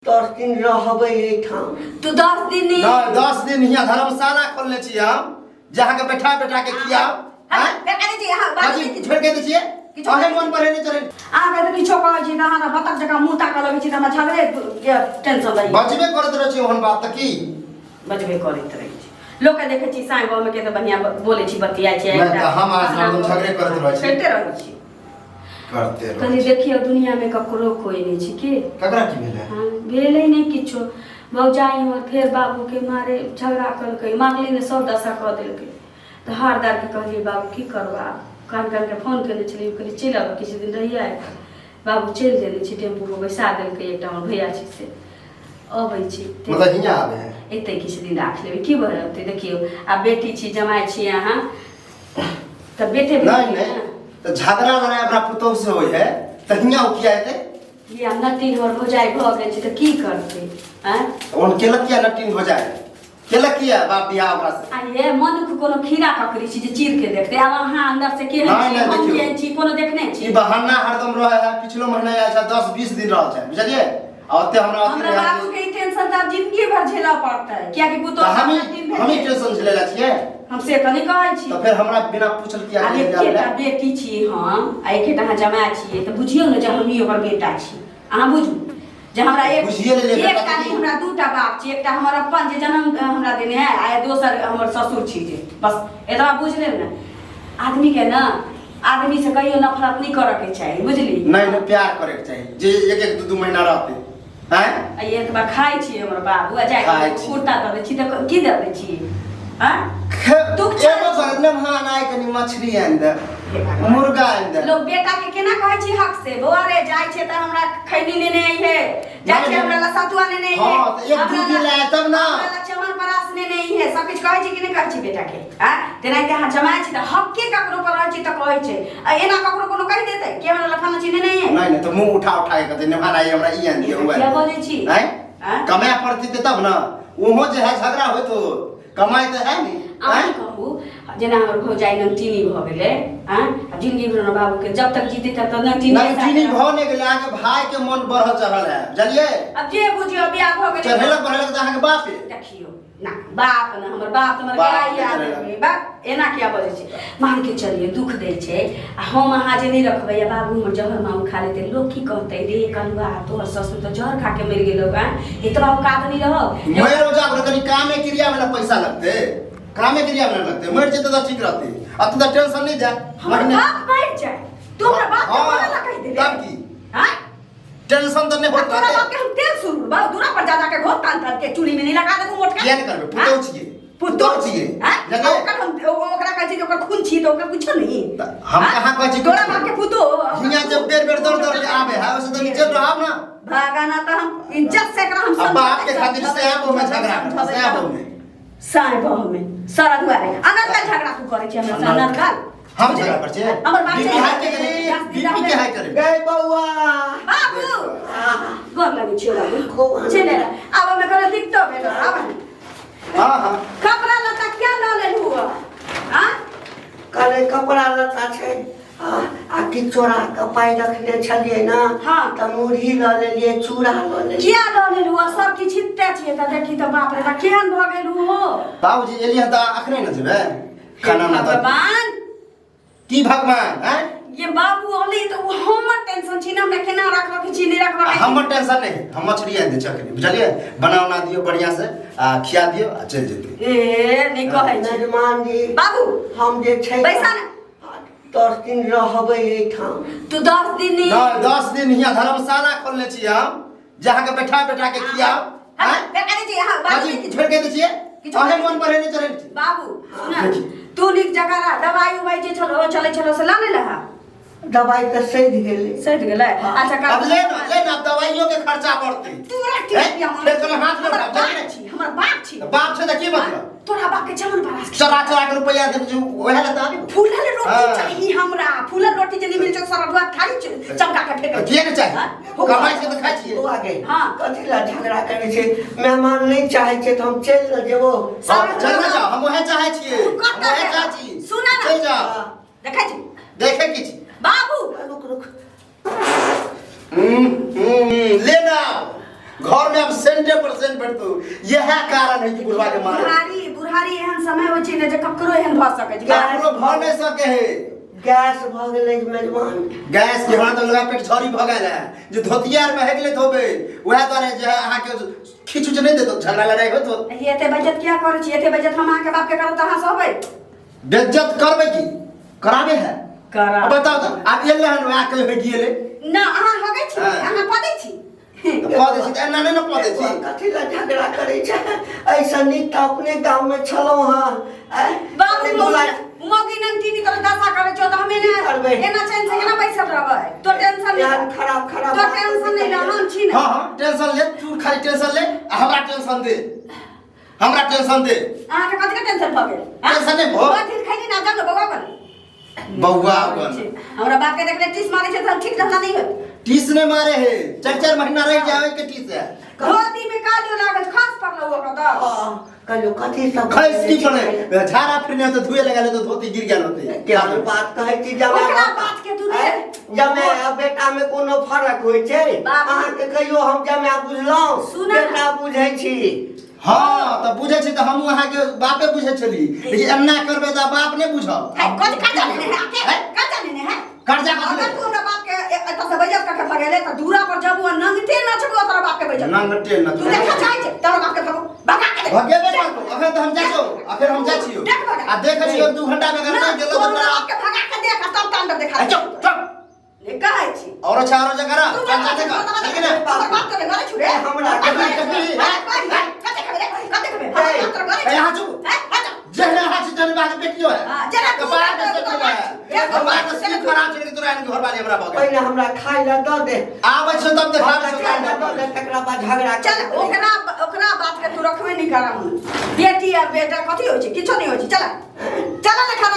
10 दिन रहबै एहिठाम। तू 10 दिन नहीं, 10 दिन हियाँ धर्मशाला खोलने छियै हम, जे अहाँके बैठा बैठा के खियाब। आँय? फेर छी अहाँ बाजू। अथी छोड़ि के दै छियै। किछो। अहें मन पर नहि चढ़े। अहाँके तऽ किछो कहै छी तऽ अहाँ तऽ बतख जकाँ मुँह ताकऽ लगै छी, तऽ हमरा झगड़े के टेंशन रहैए। बजबे करैत रहै छी ओहन बात तऽ की? बजबे करैत रहै छी। लोकके देखै छी साँझ गाँवमे के तऽ बढ़िआँ बोलै छी, बतियाइ छी। नहि, तऽ हम आज हरदम झगड़े करैत रहै छी। करिते रहै छी। करते रहै कहली छी। देखियौ, दुनियामे ककरो कोइ नहि छै की। ककरा की भेलै? हाँ, भेलै नहि किछो। भौजाइ हमर फेर बाबूके मारे झगड़ा केलकै, मारली ने सब दशा कऽ देलकै। तऽ हार दारके कहलियै, बाबू की करबा? कान कानके फोन केने छलियै, कहलियै चलि आबऽ, किछु दिन रहियै। बाबू चलि देने छी, टेम्पूपर बैसा देलकै। एकटा हमर भैया छै से अबै छी। मतलब हियाँ आबै है? एतै किछु दिन राखि लेबै, की भऽ रहतै? देखियौ, आब बेटी छी, जमाइ छी अहाँ तऽ बेटे नहीं भेलियै नहीं ने। तऽ झगड़ा लड़ाई अपना पुतोह से होइ है तऽ हियाँ ओ किया एतै? ये हम नटीन हमर भौजाइ भऽ गेल छै तऽ की करतै आँय? ओहन केलक किया नटीन हो जाए? केलक किया बाप बियाह ओकरा से? आ ये मनुख कोनो खीरा ककड़ी छी जे चीर के देखते? आब अहाँ अंदर से केहन नहीं, छी, नहीं, हम देखियौ। केहन छी, कोनो देखने छी? ई बहाना हरदम रहे है। पिछलो महीना आयल छै, 10-20 दिन रहल छै, बुझलियै? आ ओते हमरा अथी हमरा रहै बाबू के ई टेंशन तऽ आब जिंदगी भर झेलऽ पड़तै, कियाकि पुतोह तऽ हमी नटीन भेल हमी छै। टेंशन झेले ला छियै? हम से तऽ नहि कहै छी। तऽ फेर हमरा बिना पूछल किया आब गेलै एकेटा जाय? बेटी छी हम आ एकेटा अहाँ जमाय छियै, तऽ बुझियौ ने जे हमही ओकर बेटा छी। अहाँ बुझू जे हमरा एक बुझिए लेलियै बेटा एकटा तऽ नहि की? हमरा दूटा बाप छी। एकटा हमर अपन जे जन्म हमरा देने है आ दोसर हमर ससुर छी जे। बस एतबा बुझि लेब ने। आदमी के ने आदमी से कहियो नफरत नहि करऽ के चाही, बुझली? नहीं नहीं, प्यार करे के चाहिए जे एक एक दू दू महीना रहते हैं। आ एतबा खाइ छी हमर बाबू आ जाय खाइ छी। कुर्ता दऽ दै छी तऽ की दऽ दै छी आँ? दुख छै। एगो घर मेहमान आए, कनी मछली आनि दे, हे भगवान। मुर्गा आनि दे। लोग बेटा के केना कहै छी हक से, बौआ रे, जाइ छै तऽ हमरा खैनी नेने अइहे, जाइ छै नहीं, हमरा ला सतुआ नेने अइहे। हाँ, तऽ एक दू दिन लाए तब ना। हमरा ला च्यवनप्राश नेने अइहे। सब किछु कहै छी कि नहि कहै छी बेटा के? आ तेनाहिते अहाँ जमाय छी तऽ हक्के ककरो पर रहै छी तऽ कहै छै। आ एना ककरो कोनो कहि देतै कि हमरा ला फलाना चीज नेने अइहे? नहीं नहीं, तो मुंह उठा उठा के कहते, मेहमान आई हमरा ई आनि दिअ, उ आनि किया दिअ। बजै छी? आँय? आँय? कमाए पड़तै तऽ तब ने ओहो जे है झगड़ा होइत हो, कमाइ तऽ है नी। अहाँ आँय? कहू, जेना हमर भौजाइ नमटीनी भऽ गेलै। आँय, आब जिंदगी भर हमर बाबूके जब तक जीते तब तक नमटीनी। नमकीनी भऽ नहि गेलै, अहाँके भाई के मन बढ़ल चढ़ल है, बुझलियै? अब जे बुझियौ, बियाह भऽ गेलै। चढ़ेलक बढ़ेलक तऽ अहाँके बापे। देखियौ ना, बाप ने हमर बाप तऽ हमर बाप गाय के याद चढ़ेलक। है। बाप एना किया बजै छै? मान के चलिए दुख दै छै आ हम अहाँ जे नहि रखबै आ बाबू हमर जहर माउ खा लेतै, लोक की कहतै? रे कलुआ, तोहर ससुर तऽ जहर खा के मरि गेलौ। आँय, एतबा औकात नहि रहौ? मरि जाब ने, कनि कामे क्रिया में ना पैसा लगते, कामे क्रिया में ना लगते। मरि जेतै तऽ ठीक रहतै, अब तऽ टेंशन नहीं जाए। हमर बाप मरि जाए, तू हमरा बाप के हाँ, मरे ला कहि देले? तब की? आँय? टेंशन तऽ नहीं होत तोरा रहतै। बाप के हम तेल सुरू बा दूरा पर जा जा के घोर तान तान के चूल्ही में नहीं लगा देबू मोटका? किया नहीं करबै? पुतहु छियै। पुतहु छियै। आँय? बुझलियै? ओकर हम ओकरा कहै छी जे ओकर खून छी तऽ ओकर कुछो नहीं। तऽ हम आँय? कहाँ कहै छी तोरा कुछो? बाप के पुतहु हियाँ जब बेर बेर दौड़ दौड़ के आबे है, ओसे तऽ नीचे रहब ना। भागाना तऽ हम इज्जत से एकरा हम आ बाप के खातिर सएह बहू में झगड़ा करबै, सएह बहू में। साय बहू में सारा दुआरे अनर्गल झगड़ा तू करै छी हमरा से, अनर्गल। हम झगड़ा करै छियै? हमर बाप बीपी हाई के करी, बीपी के हाई करी। गै बौआ। बाबू, गोर लगै छियौ बाबू। चलि आब, हमे कोनो दिक्कतो भेल? आब। हाँ हाँ। कपड़ा लत्ता क्या लऽ लेलहु? आ कहले कपड़ा लत्ता छै आ कि चोरा के पाइ रखने छलियै ने। हाँ। तऽ मुरही लऽ लेलियै, चूड़ा लऽ लेलियै। किया लऽ लेलहु? सब किछु छिटते छियै तऽ देखी तऽ बाप रे, तऽ केहन भऽ गेलहु हो? बाबूजी एलियै हँ तऽ अखने ने जेबै खाना उना तऽ। भगवान! की भगवान? आँय? ये बाबू अलै तऽ ओ हमर टेंशन छी ने, हमरा केना राखबऽ के छी, नहि राखबऽ आ के छी। हमर टेंशन नहि, हम मछली आनि दै छी अखने, बुझलियै? बना उना दियौ बढ़िआँ से आ खिया दियौ आ चलि जेतै। ए नहि कहै छी। नजमान जी। बाबू। हम जे छै बैसा ने। 10 दिन रहबै एहिठाम। तू 10 दिन नहीं, 10 दिन हियाँ धर्मशाला खोलने छियै हम, जे अहाँके बैठा बैठा के खियाब। आँय? अथी छोड़ि के दै छियै। किछो। अहें मन पर नहि चढ़ै छी। बाबू सुन, तू नीक जकाँ रह। दवाई उवाई जे छलो चलै छलो से लऽ ले लहा। दवाई तऽ सधि गेलै। सधि गेलै? अच्छा। अब ले ना, ले ना, अब दवाइयों के खर्चा पड़तै। तोरा हैं? फेर तोरा हाथ में हमर उठा, बाप छी, हमर बाप छी। तऽ बाप छै तऽ की मतलब? तोरा बाप के चमन बरास चोरा चोरा के रुपैआ देब जे ओएह लए तऽ आबी। फूलल रोटी हाँ। चाही हमरा। फूलल रोटी जे नहीं मिल छै, सरदुआ थाली चमका के फेंक। किए नहि चाही? हाँ? कमाइ छै तऽ खाइ छियै। बौआ गे। हाँ। कथी लए झगड़ा करै छै? मेहमान नहि चाहै छै तऽ हम चलि ने जेबो। हाँ, चल ना जाओ, हम वह चाहे छियै। तू हम कतऽ वएह जेबा? चाहै छी। सुना ना। चलि जाओ। देखै छी। देखे की छी? बाबू। रुक रुक। ले ना, घर में आब सेंटे पर सेंट भेटतौ। इएह कारण है कि बुढ़वा के मारे। बुढ़ारी बुढ़ारी एहन समय होइ छै ने जे ककरो एहन भऽ सकै छै। ककरो भऽ नहि सके है। गैस भऽ गेलै मेजबान। गैस के हमरा तऽ लगा पेट झड़ी भऽ गेल है जे धोतिया आर में हेगले धोबे, वएह दुआरे जे है अहाँके खींच उच नहि देतो, झगड़ा लड़ाई होत होत। ये एते बेइज्जत किया करै छी? एते बेइज्जत हम अहाँके बाप के करब तऽ अहाँ सहबै? बेइज्जत करबै की कराबे है? करा। अब बताओ तऽ आब एलै हन वएह कहि होइ गेलै। ना, अहाँ हगै छी? हाँ। अहाँ पदै छी? तऽ कऽ दै छी तऽ एना नहि ने कऽ दै छी। कथी लए झगड़ा करै छै? ऐसा नीक तऽ अपने गाँव में छलहुँ हँ। आँय? बाप रे, मौगी नंटी निकल दशा करै छौ तऽ हम एना करबै? एना चैन से केना बैसल रहबै? तो टेंशन नहीं यार, खराब खराब तो बात टेंशन नहीं ले, हम छी ने। हाँ हाँ, टेंशन ले तू, खाली टेंशन ले आ हमरा टेंशन दे, हमरा टेंशन दे। अहाँके कथी के टेंशन भऽ गेल? टेंशन नहि भऽ- बौआ खैली ना, जाउ ने बौआ बन। बौआ बन। हमरा बाप के देखले टीस मारै छै तऽ हम ठीक रहना नहीं होत। टीस नहीं मारे है, चार चार महीना रह जावे के टीस है। धोती में कालो लागल, खास पड़लो ओकर तऽ। हाँ, कहलियौ कथी सब खैस की पड़े, झाड़ा फिरने तो धुए लगा ले तो धोती गिर गेल होते। केहन बात कहै छी जमाय? ओकरा बात के तू नहि- आँय? जमाय आ बेटा में कोनो फर्क होइ छै? बाबू। अहाँके कहियो हम जमाय बुझलहुँ? सुनऽ ने। बेटा बुझै छी। हाँ तऽ बुझै छी तऽ हमहूँ अहाँके बापे बुझै छली, लेकिन एना करबै तऽ बाप नहि बुझब। है, कथी कर्जा लेने है? आके है? कर्जा लेने है? कर्जा कथी अगर लेने? तू हमरा बाप के एतऽ से बेइज्जत कऽ के भगेले तऽ दूरा पर जबू आ नंगटे नचबू तोरा बाप के बेइज्जत। नंगटे तू नचबू। देखा चाहै छै तोरा बाप के भगो भगा के देख। भगेबे करबो, अखन तऽ हम जाइ छियौ, अखन हम जाइ छियौ। देख भगा। आ देखै छियौ 2 घंटा में अगर ना, नहि गेलौ तू तऽ हमरा तोरा बाप के भगा के देख आ तब तांडव देखा। चुप चुप। नहि कहै छी। और अच्छा और जगह रह, तू चल हमरा चल बाप चल, के ठीक है ना? तोहर बाप तोरे घरे छुरे। हमरा कभी कभी कते खबे रे? कते खबे? हमरा बाप तोरे घरे ए, यहाँ चुप। हैं? हट। जेहने हाथ से तेहने बात बेटियो है। हाँ, जेना तू कपार के तोरा से बाप है। हमरा के सिर खराब छै कि तोरा एहन घरवाली हमरा भऽ गेल। पहिने हमरा खाय लए दऽ दे। आबै छौ तब देखाबै हमरा छौ। खाय लए दऽ दे, तकरा बाद झगड़ा चल। करबै। ओकरा ओकरा बात के तू रखबे नहीं करम। बेटी आ बेटा कथी होइ छै? किछो नहीं होइ छै। चल चल ने खा।